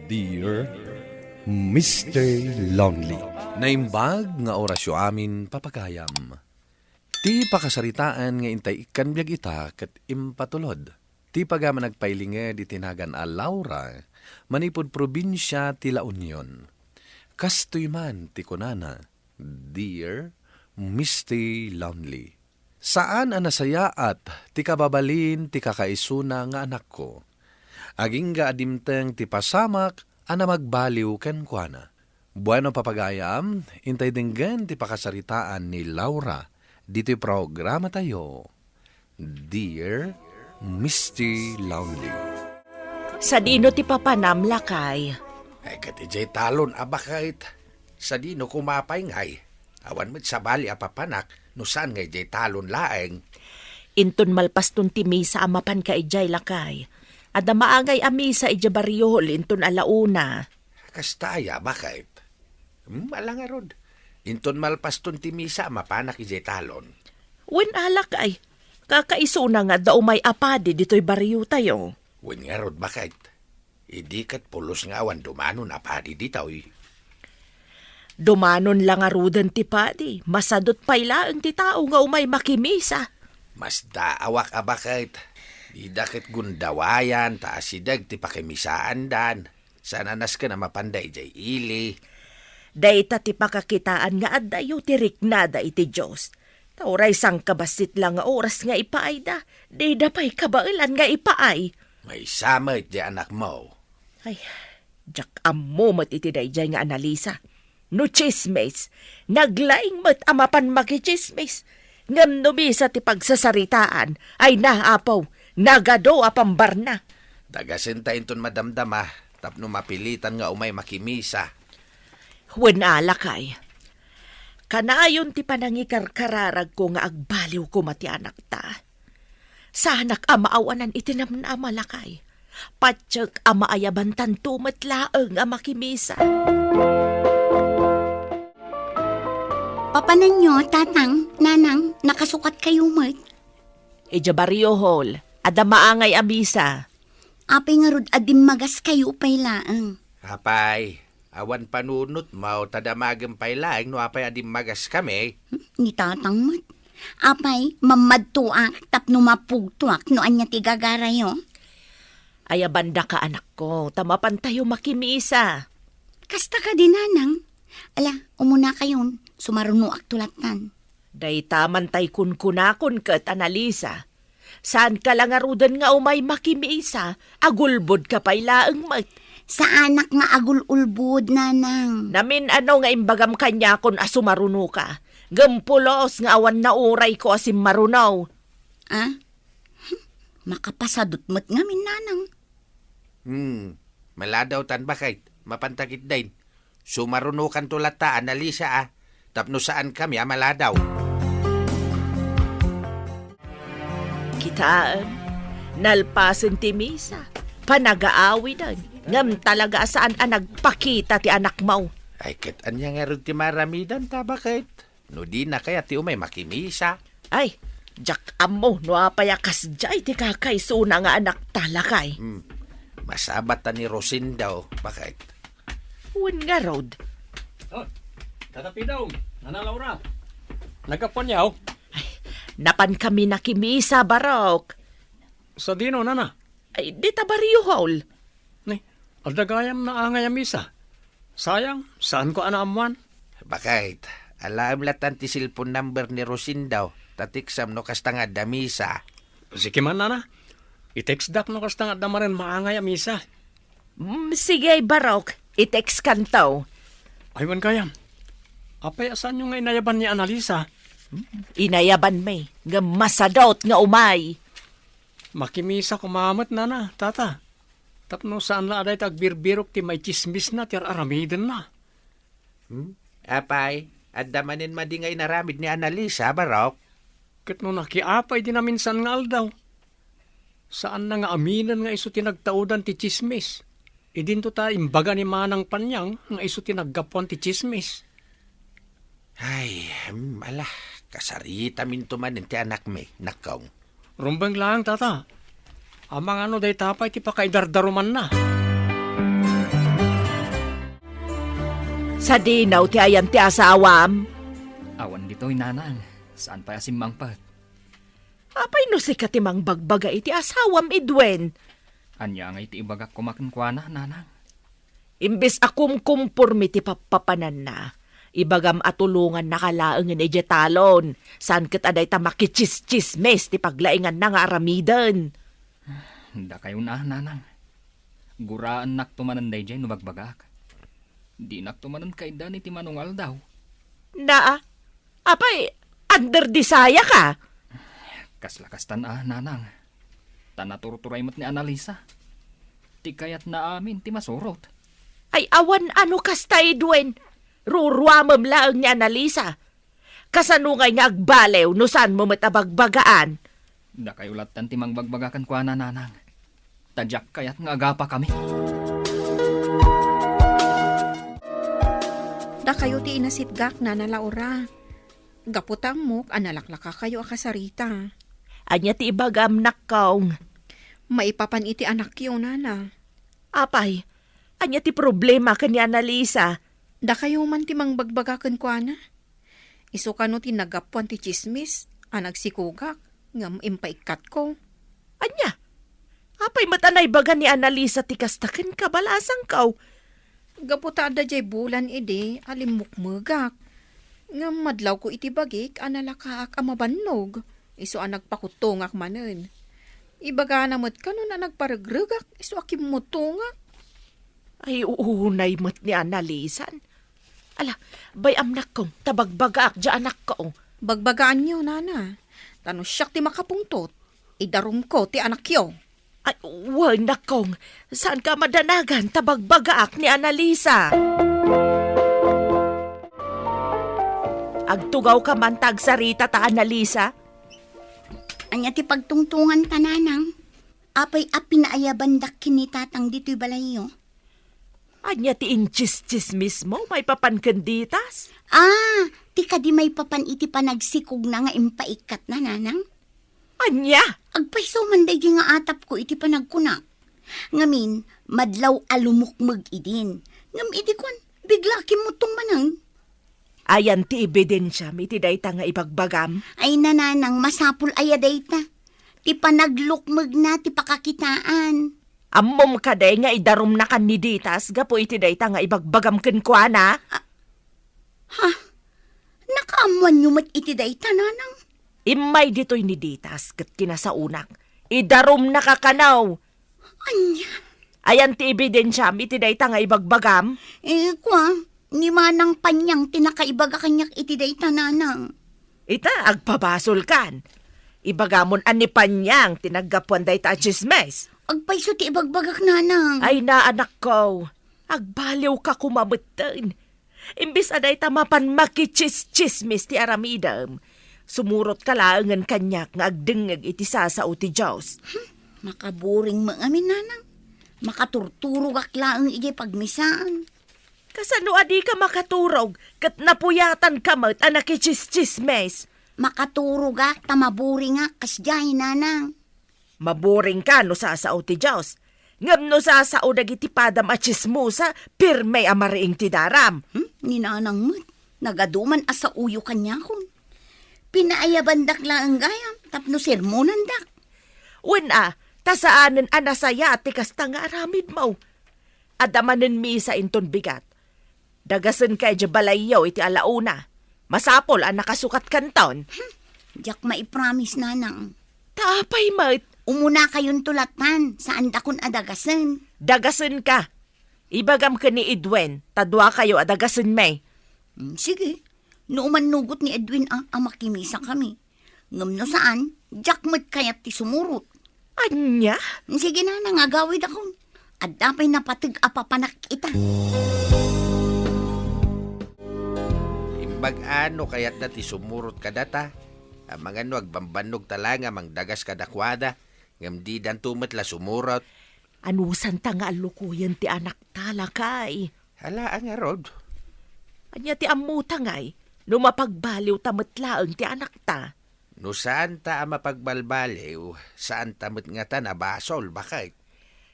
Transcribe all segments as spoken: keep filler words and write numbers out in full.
Dear Mister Lonely. Naimbag nga orasyo amin, papagayam. Ti pakasaritaan nga intay ikkan biag ita ket impatulod ti pagayam a nagpailinged iti nagan a Laura manipud probinsia ti La Union. Kastoy man ti kunana, Dear Mister Lonely. Saan a nasayaat ti kababalin ti kakaisuna nga anakko. Agingga a dimteng ti pasamak a namagbaliw kenkuana. Bueno, papagayam, intay denggen ti pakasaritaan ni Laura ditoy programatayo, Dear Mister Lonely. Sadino ti papanam, lakay? Ay, ket idiay talon a baket. Sadino koma pay ngay? Awan met sabali a papanak no saan nga idiay talon laeng. Inton malpaston ti misa a mapanka idiay, lakay. Adda maangay a misa idiay barrio hall inton ala una. Kasta aya, baket? Hmm, ala ngarud. Inton malpaston ti misa a mapanak idiay talon. Wen, lakay. Kakaisuna nga adda umay a padi ditoy barrio tayo. Wen ngarud, baket. Idi ket pulos nga awan dumanon a padi ditoy. Dumanon la ngaruden ti padi, masadut pay laeng ti tao nga umay makimisa. Masdaawak a baket. Dida ket gundawayan ta asideg ti pakimisaandan. Saan a nasken a mapanda idiay ili. Dayta ti pakakitaan nga addayo ti riknada iti Dios. Ta uray sangkabassit la nga oras nga ipaayda, dida pay kabaelan nga ipaay. Maysa met diay anakmo. Ay, diak ammo met iti daydiay nga Analisa. No tsismis, naglaing met a mapan makitsismis. Ngem no misa ti pagsasaritaan, ay na, Apo, nagadu a pambarna. Dagasenta inton madamdama, tapno mapilitan nga umay makimisa. Wen, lakay. Kanayon ti panangikarkararagko nga agbaliw koma ti anakta. Saanak a maawanan iti namnama, lakay. Patiek a maayabantanto met laeng a makimisa. Papananyo, Tatang, Nanang, nakasukat kayo met? Idiay barrio hall, adda maangay a misa. Apay ngarud a dimmagas kayo pay laeng? Apay, awan panunotmo ta damagem pay laeng no apay a dimmagas kami. Hmm, ni Tatang met. Apay, mammadtoak tapno mapugtoak no ania ti gagarayo? Ayabandaka, anakko, ta mapantayo makimisa. Kasta kadi, Nanang. Ala, umuna kayon, sumarunoakto lattan. Dayta man tay kunkunakon ket, Analisa. Saanka la ngaruden nga umay makimisa, agulbodka pay laeng met. Saanak nga agul-ulbod, Nanang. Namin-ano nga imbagam kaniakon a sumarunoka. Ngem pulos nga awan naurayko a simmaruno. Ah? Makapasadut met ngamin, Nanang. Hmm, maladawtan, baket. Mapanta ketdin. Sumarunokanto latta, Analisa, a, tapno saan kami a maladaw. Kitaem, nalpasen ti misa, panagaawiden, ngem talaga a saan a nagpakita ti anakmo. Ay, ket ania ngarud ti maaramidanta, baket? No dina kayat ti umay makimisa. Ay, diak ammo no apay a kasdiay ti kakaisuna nga anakta, lakay. Hmm. Masabat ta ni Rosendo, baket? Wen ngarud. Oh, Tata Pidong, Nana Laura. Naggapuanyo? Ay, napankami nakimisa, Barok. Sadino, Nana? Ay, dita barrio hall. Ni, adda gayam naangay a misa. Sayang, saanko a naammuan. Baket, alaem lattan ti cellphone number ni Rosendo, ta tekstam no kasta nga adda misa. Sige man, Nana. I-textdak no kasta nga adda manen maangay a misa. Mm, sige, Barok. I-textkanto. Ay, wen gayam. Apay a saanyo nga inayaban ni Analisa? Inayabanmi, ngem masadut nga umay. Makimisa koma met, Nana, Tata. Tapno saan la a dayta agbirbirok ti maitsismisna ti ar-aramidenna. Hmm? Apay, adda manen madi nga inaramid ni Analisa, Barok? Ket no nakiapay idi naminsan nga aldaw, saanna nga aminen nga isu ti nagtaudan ti tsismis. Idinto ta imbaga ni Manang Panyang nga isu ti naggapuan ti tsismis. Ay, hmm, ala, kasaritaminto manen ti anakmi, nakkong. Rumbeng laeng, Tata. Amangan no dayta pay ti pakaidardarumanna. Sadino ti ayan ti asawam? Awan ditoy, nanang. Saan pay a simmangpet? Apay no sika ti mangbagbaga iti asawam, Edwin? Ania ngay ti ibagak koma kenkuana, nanang? Imbes a kumkumpormi ti pappapananna, ibagam a tulongannaka laengen idiay talon, saan ket a dayta makitsistsismis ti paglainganna nga aramiden. Dakayo na, nanang. Guraennakto manen daydiay no bagbagaak. Dinakto manen kaiddan iti manungaldaw. Naa, apay, under desire ka? Kasla kastan a, nanang. Ta naturturay met ni Annalisa. Ti kayatna amin ti masurot. Ay, awan a no kasta, Edwin. Ruruamem laeng ni Annalisa. Kasano ngay nga agbaliw no saanmo met a bagbagaan? Dakayo lattan ti mangbagbaga kenkuana, nanang. Ta diak kayat nga agapakami. Dakayo ti inasitgak, Nana Laura. Gapu ta ammok a nalaklakakayo a kasarita. Ania ti ibagam, nakkong? Maipapan iti anakyo, Nana. Apay, ania ti problema ken ni Annalisa? Dakayo man ti mangbagbaga kenkuana. Isu kano ti naggapuan ti tsismis a nagsikogak ngem impaikkatko. Ania? Apay met a naibaga ni Annalisa ti kasta kenka, balasangko? Gapu ta adda diay bulan idi a limmukmegak. Ngem madlawko iti bagik a nalakaak a mabannog, isu a nagpakuttongak manen. Ibagana met kanon a nagparegregak, isu a kimmuttongak. Ay, uunay met ni Annalisan. Ala, bay-am, nakkong, ta bagbagaak diay anakko. Bagbagaanyo, nana. Ta no siak ti makapungtot, idarumko ti anakyo. Ay, wen, nakkong, saanka a madanagan ta bagbagaak ni Annalisa. Agtugawka man ta agsarita ta, Annalisa? Ania ti pagtungtonganta, nanang? Apay a pinaayabandak ken ni tatang ditoy balayyo? Ania ti intsistsismismo maipapan ken ditas? Ah, ti kadi maipapan iti panagsikogna nga impaikkatna, nanang? Ania? Agpayso man daydi nga atapko iti panagkunak. Ngamin, madlaw a lumukmeg idin. Ngem idi kuan, bigla a kimmuttong manen. Ayan ti ebidensiam iti dayta nga ibagbagam? Ay, nanang, masapul aya dayta. Ti panaglukmegna ti pakakitaan. Ammom kadi nga idarumnakan ni Ditas gapu iti dayta nga ibagbagam kenkuana? Ah, ha? Nakaammoanyo met iti dayta, nanang? Immay ditoy ni Ditas ket kinasaonak. Idarumnaka kano. Ania? Ayan ti ebidensiam iti dayta nga ibagbagam? Eh, kua, ni Manang Panyang ti nakaibaga kaniak iti dayta, nanang. Ita, agpabasolkan. Ibagamon a ni Panyang ti naggapuan dayta a tsismes. Agpayso ti ibagbagak, nanang. Ay na, anakko. Agbaliwka koma metten. Imbes a dayta mapan makitsistsismis ti aramidem, sumurotka laengen kaniak nga agdengngeg iti sasao ti Dios. Hmm, makaboring met ngamin, nanang. Makaturturogak laeng idiay pagmisaan. Kasano a dika makaturog ket napuyatanka met a nakitsistsismis? Makaturogak ta maboringak kasdiay, nanang. Maboringka no sasao ti Dios. Ngem no sasao dagiti padam a tsismosa, pirme a mariing ti daram. Hmm? Ni nanang met, nagaduman a saoyo kaniakon. Pinaayabandak laeng gayam tapno sermonandak. Wen a, ta saanen a nasayaat ti kasta nga aramidmo. Adda manen misa inton bigat. Dagasenka idiay balayyo iti alauna. Masapul a nakasukatkanton. Hmm, diak maipromise, nanang. Ta apay met? Umunakayonto lattan, saandakon a dagasen. Dagasenka. Ibagam ken ni Edwin, ta duakayo a dagasenmi. Hmm, sige. No umannugot ni Edwin a, a makimisakami. Ngem no saan, diak met kayat ti sumurot. Ania? Sige, nanang, agawidakon. Adda pay napateg a papanak ita. Imbag a no kayatda ti sumurot kadata, amangan no agbambannogta la nga mangdagas kadakuada, ngem didanto met la sumurot. Anusanta nga allukoyen ti anakta, lakay? Hala, a ngarud. Ania ti ammota ngay, no mapagbaliwta met laeng ti anakta? No saanta a mapagbalbaliw, saanta met ngatan a basol, baket.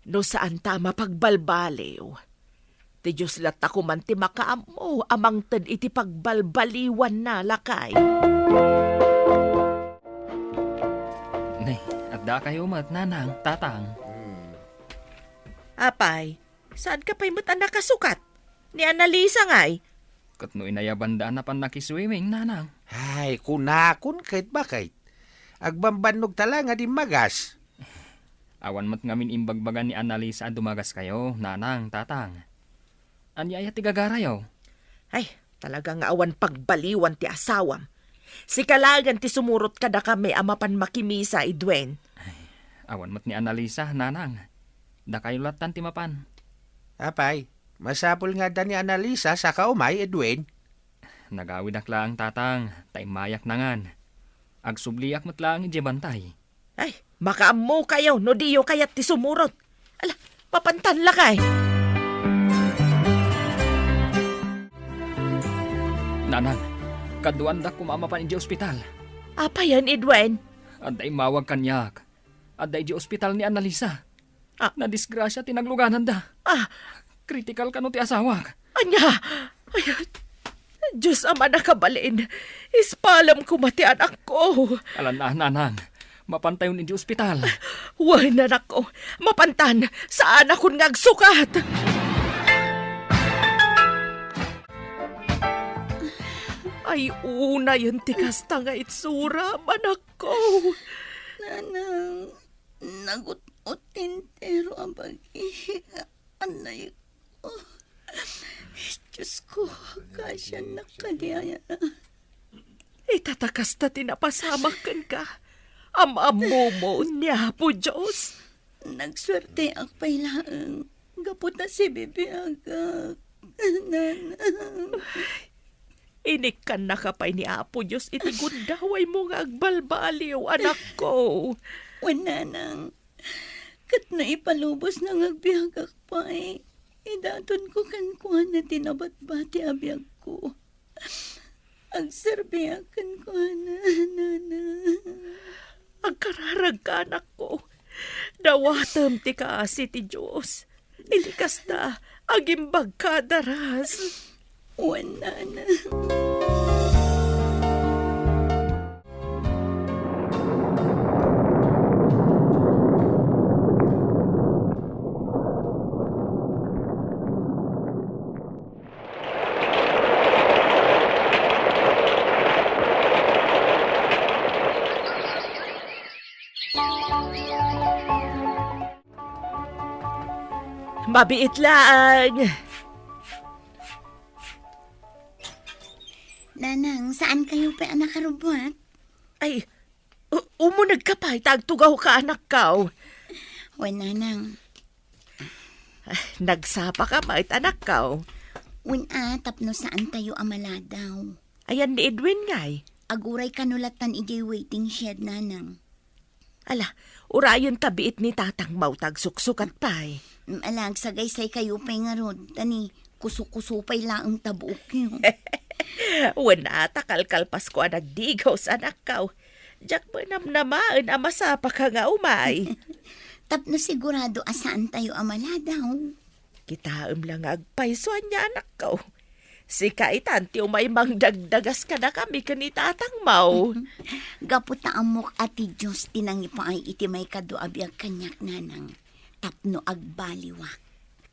No saanta a mapagbalbaliw, Ti Dios latta koman ti makaammo a mangted iti pagbalbaliwanna, lakay. Nay, addakayo met, nanang, tatang. Hmm. Apay, saanka pay met a nakasukat? Ni Annalisa ngay? Ket no inayabanda a napan nakiswimming, nanang. Ay, kunakon ket bakit? Agbambannogta la nga dimmagas. Awan met ngamin imbagbaga ni Annalisa a dumagaskayo, nanang, tatang. Ania aya ti gagarayo? Ay, talaga nga awan pagbaliwan ti asawam. Sika laengen ti sumurot kadakami a mapan makimisa, Edwin. Ay, awan met ni Annalisa, nanang. Dakayo lattan ti mapan. Apay, masapul nga adda ni Annalisa saka umay, Edwin. Nagawidak laeng, tatang, ta immayak nangan. Agsubliak met laeng idiay bantay. Ay, makaammokayo no diyo kayat ti sumurot. Ala, mapantan lakay. Nanang, kaduandak koma a mapan idiay ospital. Apayen, Edwin? Adda immawag kaniak. Adda idiay ospital ni Annalisa. Ah. Nadisgrasia ti naglugananda. Ah. Critical kano ti asawak. Ania? Ay, Dios a mannakabalin, ispalem koma ti anakko. Alan a, nanang, mapantayon idiay ospital. Wen, anakko, mapantan, saanakon nga agsukat. Ay, unayen ti kasta nga itsuram, anakko. Nanang, nagut-ot ti entero a bagi. Anay ko. Diosko, kaasiannak kadi aya? Ita ta kasta ti napasamak kenka. Am-ammom ni Apo Dios. Nagsuerteak pay laeng gapu ta sibibiagak. Nanang. Inikkannaka pay ni Apo Dios iti gundawaymo nga agbalbaliw, anakko. Wen, nanang. Ket no ipalubosna nga agbiagak pay, idatonko kenkuana ti nabatbati a biagko. Agserbiak kenkuana, nanang. Agkararagka, anakko. Dawatem ti kaasi ti Dios. Iti kasta, agimbagka a daras. Wen, nanang. Mabiit laeng. Nanang, saankayo pay a nakarubbuat? Ay, u-, umunegka pay ta agtugawka, anakko. Wen, nanang. Ay, nagsapaka met, anakko. Wen a, tapno saantayo a maladaw. Ayan ni Edwin ngay? Aguray kano lattan idiay waiting shed, nanang. Ala, urayenta biit ni tatangmo ta agsuksukat pay. Mm, ala, agsagaysaykayo pay ngarud, ta ni kuso-kuso pay laeng ta buokyo. Wen a, ta kalkalpasko a nagdigaw, anakko. Diak met namnamaen a masapaka nga umay. Tapno sigurado a saantayo a maladaw. Kitaem la nga agpayso ania, anakko. Sika itan ti umay mangdagdagas kadakami ken ni tatangmo. Gapu ta ammok a ti Dios ti nangipaay iti maikadua a biag kaniak, nanang, tapno agbaliwak.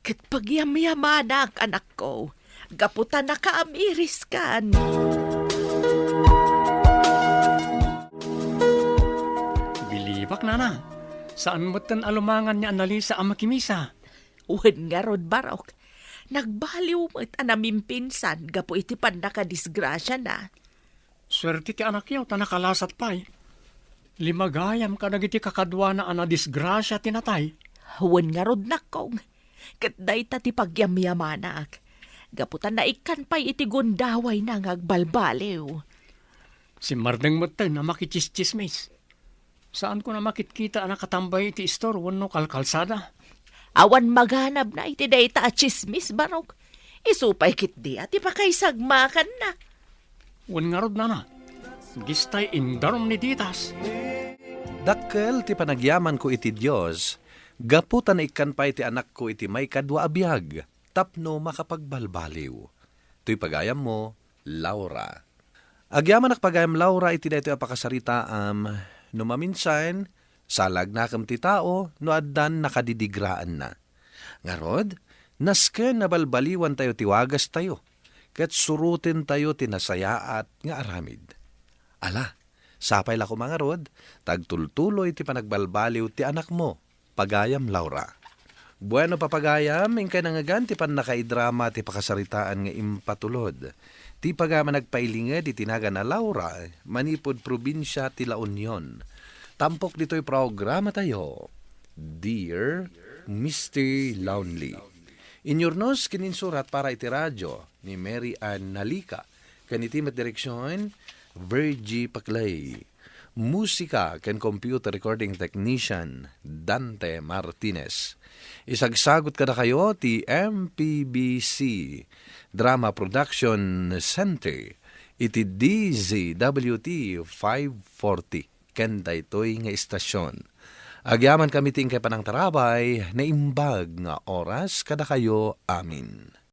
Ket pagyamyamanak, anakko, gapu ta nakaamiriskan. Bilibak, nanang. Saan metten a lumangan ni Annalisa a makimisa. Wen ngarud, Barok, nagbaliw met a namimpinsan gapu iti pannakadisgrasiana. Suerte ti anakyo ta nakalasat pay. Limagayam kadagiti kakaduana a nadisgrasia ti natay. Wen ngarud, nakkong, ket dayta ti pagyamyamanak, gapu ta naikkan pay iti gundawayna nga agbalbaliw. Simmardeng metten a makitsismis. Saanko a makitkita a nakatambay iti istor wenno kalkalsada. Awan maganabna iti dayta a tsismis, Barok. Isu pay ketdi a ti pakaisagmakanna. Wen ngarud, nanang, distay indarum ni Ditas. Dakkel ti panagyamanko iti Dios, gapu ta naikkan pay ti anakko iti maikadua a biag. tapno makapagbalbaliw. Toy pagayammo, Laura. Agyamanak pagayam Laura iti daytoy a pakasaritaam, no maminsan, salagnakem ti tao no addan nakadidigraanna. Ngarud, nasken a balbaliwantayo ti wagastayo, ket surotentayo ti nasayaat nga aramid. Ala, sapay la koma ngarud, ta agtultuloy ti panagbalbaliw ti anakmo, pagayam Laura. Bueno, papagayam, inkay nangngegan ti pannakaidrama ti pakasaritaan nga impatulod. Ti pagayam a nagpailinged iti nagan a Laura, manipud probinsia ti La Union. Tampok ditoy programatayo, Dear Mister Lonely. Inyurnos ken insurat para iti radyo ni Mary Ann Nalica, ken iti met direksion, Virgie Paclay. Musika ken computer recording technician, Dante Martinez. Isagsagut kadakayo ti M P B C Drama Production Center iti D Z W T five forty ken daytoy nga istasyon. Agyaman kami ti inkay panangtarabay, naimbag nga oras kadakayo amin.